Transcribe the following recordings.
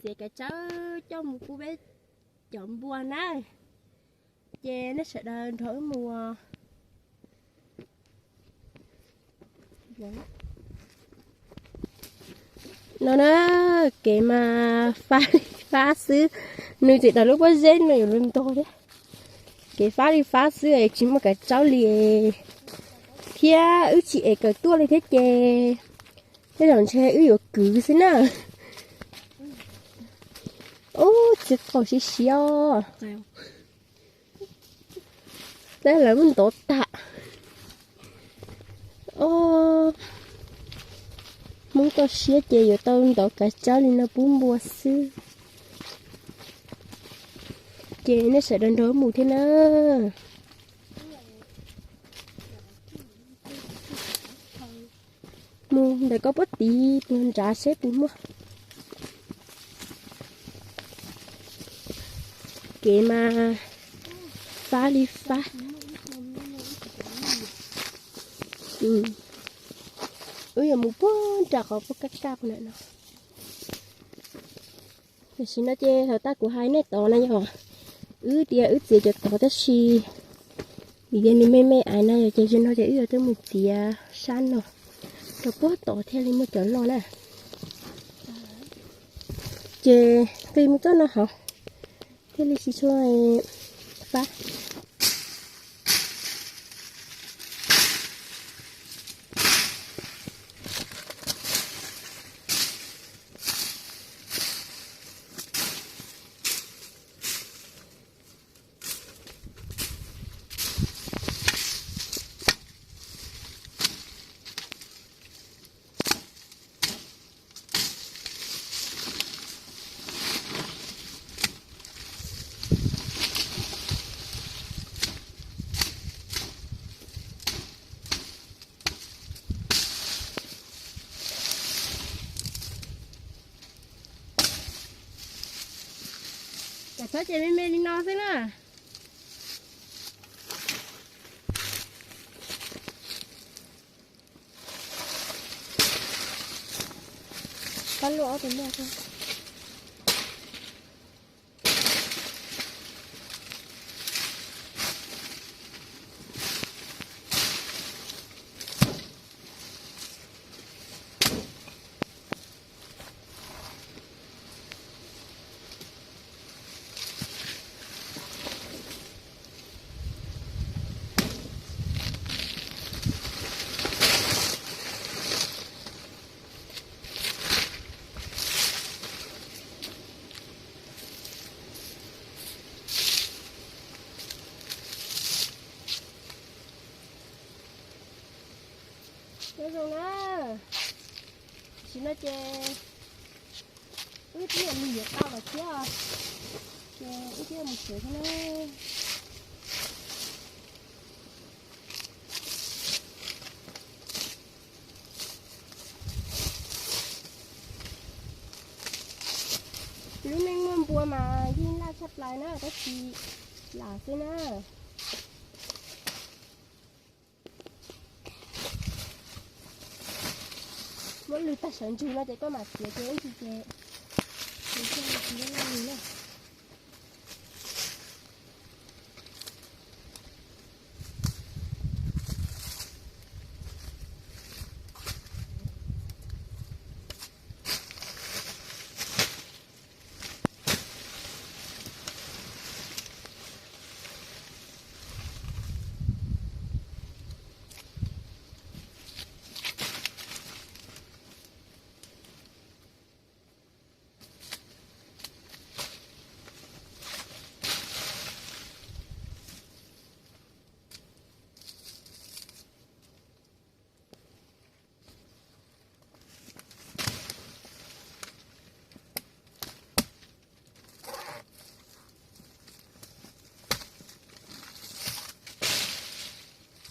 Ces kav tsawb coj mus pub peb cov npua na. Ces nej sawv daws nrog wb mus. No na, kev mas fab li fab xwb, nws tseem daws lub pob zeb no yuav luag ntog thiab. Kev fab li fab xwb tsis muaj kav tsawb li, thiab wb tsis ev kawm tuaj li thiab ces tej zaum ntshe wb yuav kwv xwb na. Ub, txiv qaub siab siab. Tab lawv muab ntov tas. Hmoob toj siab ces yuav tau ntov kav tsawb li no pub npua xwb. Ces nej sawv daws nrog mus thiab na. Mus ntawm koj puab tiv tus nrad seb puas muaj. Kev mas fab li fab. Wb yuav mus puag nram qhov puag kaj kaj puag nram no. Tam sim no ces thaum tab kuv hais nej tod na yog wb tias wb txiav cov tod tab sis vim tias nws me me aiv na yog ces zaum no ces wb yuav tuaj mus txiav sab no rau puag tod thiaj li muaj cov loj na. Ces nqis mus txoj no hauv thiaj li tsis tshua fab. Cov txhob ces me me li no xwb na. Pab luaj ob tug muaj xwb. Nyob zoo na, tam sim no ces wb twb yuav mus yuav tau lawm thiab, ces wb twb yuav mus tsev thiab na. Lub neej muaj npua mas yeej laj tshaj plaws na, tab sis lam xwb na. Muab lwg tag sawv ntsug no ces koj mam txiav ces ib ntsis ces nws thiaj li tsis laj lug na.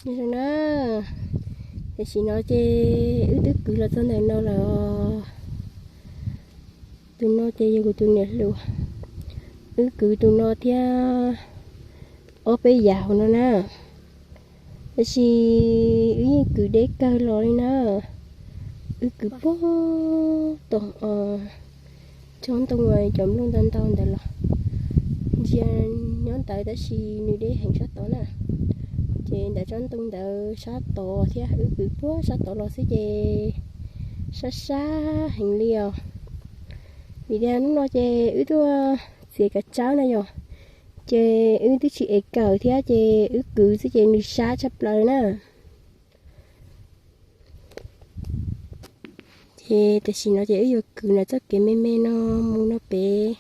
Zoo na, tam sim no ces wb twb kwv los txog ntawm no lawm. Tus no ces yog kuv tus niam hluas, wb kwv tus no thiab ob peb yam hauv no na. Tab sis wb yeej kwv deb kawg los li na, wb kwv puag tom Tsob ntoo cov nplooj ntau ntau ntawd los ntsia nyob ntawd tab sis nws deb heev sab tod na. Ces ntawm tsob ntoo ntawd sab tod thiab wb kwv puag sab tod los xwb ces sab sab heev li os. Vim tias hnub no ces wb tuaj txiav kav tsawb na yom, ces wb twb tsis ev kawm thiab ces wb kwv xwb ces nws sab tshaj plaws na. Ces tam sim no ces wb yuav kwv ntawm txoj kev me me no mus no pem,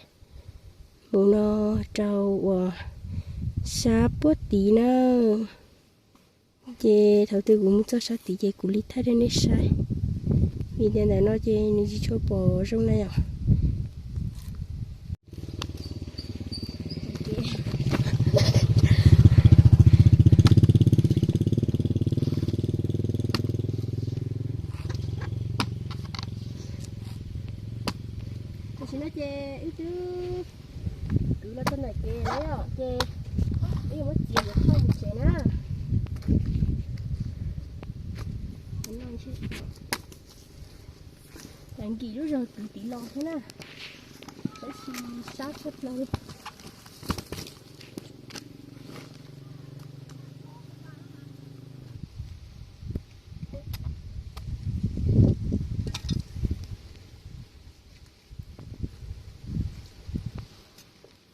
mus no rau uas sab puag tid na. Ces thaum twg kuv mus txog sab tid ces kuv li thaij rau nej saib, vim tias ntawm no ces nws tsis tshua pom zoo na yom. Tam sim no ces wb twb kwv los txog ntawm ces na yom, ces wb yuav muab txiav yuav thauj mus tsev na. Lam nkim lub zog kwv tid los thiab na, tab sis sab tshaj plaws li.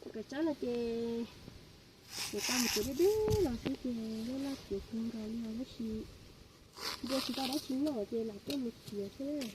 Tus kav tsab no ces kuv tau mus txiav deb deb los xwb ces laj laj txiav kawg nkaus li os, tab sis ntua tsis tau dab tsi noj ces lam tuaj mus txiav xwb.